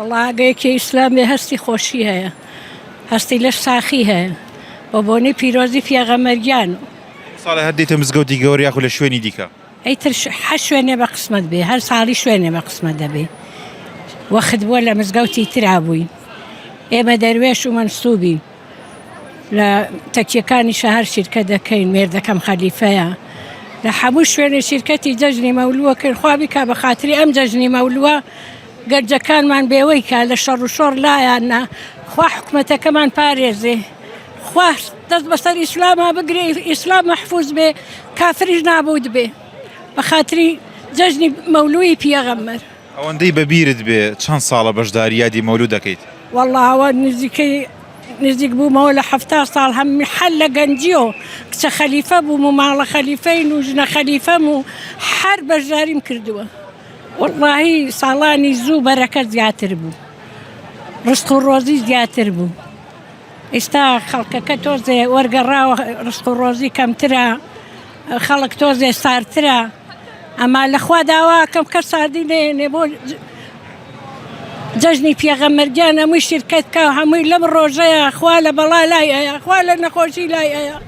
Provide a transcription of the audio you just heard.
وەڵا ئەگە یەکێ ئیسلام بێ هەستی خۆشی هەیە هەستی لەش ساخی هەیە بە بۆنەی پیرۆزی پێغەمبەر گیان. ساڵێ هەر دێیتە مزگەوتی گەورە یاخود لە شوێنی دیکە؟ ئیتر هەر شوێنێ بە قسمەت بێ هەر ساڵی شوێنێ بە قسمەت دەبێ وەخت بووە لە مزگەوتی ترا بووین ئێمە دەروێش و مەنسوبین لە تەکیەکانیشا هەر شیرکەت دەکەین مێردەکەم خەلیفەیە لە هەموو شوێنێ شیرکەتی جەژنی مەولووە کرد خوا بیکا بە خاتری ئەم جەژنی مەولووە گەنجەکانمان بێوەی کا لە شەڕ و شۆڕ لایان نا خوا حکومەتەکەمان پارێزێ خوا دەست بەسەر ئیسلاما بگرێ ئیسلام مەحفوز بێ کافریش نابود بێ بە خاتری جەژنی مەولووی پیەغەمبەر. ئەوەندەی بە بیرت بێ چەند ساڵە بەشداری یادی مەولوود دەکەیت؟ وەڵا ئەوە نزیکەی نزیک بوومەوە لە 70 ساڵ هەم هەر لە گەنجیەوە کچە خەلیفە بووم و ماڵە خەلیفەین و ژنە خەلیفەم و هەر بەشداریم کردووە وەڵاهی ساڵانی زوو بەرەکەت زیاتر بوو ڕزق و ڕۆزی زیاتر بوو ئیستا خەڵکەکە تۆزێ وەرگەڕاوە ڕزق و ڕۆزی کەمترە خەڵک تۆزێ سارترە ئەما لەخوا داواکەم کەس ساردی نێنێ بۆ جەژنی پێغەمبەرگیان هەمووی شیرکەت کا هەمووی لەم ڕۆژەیە خوا لە بەڵا لای ئەیا خوا لە نەخۆشی لای ئەیا.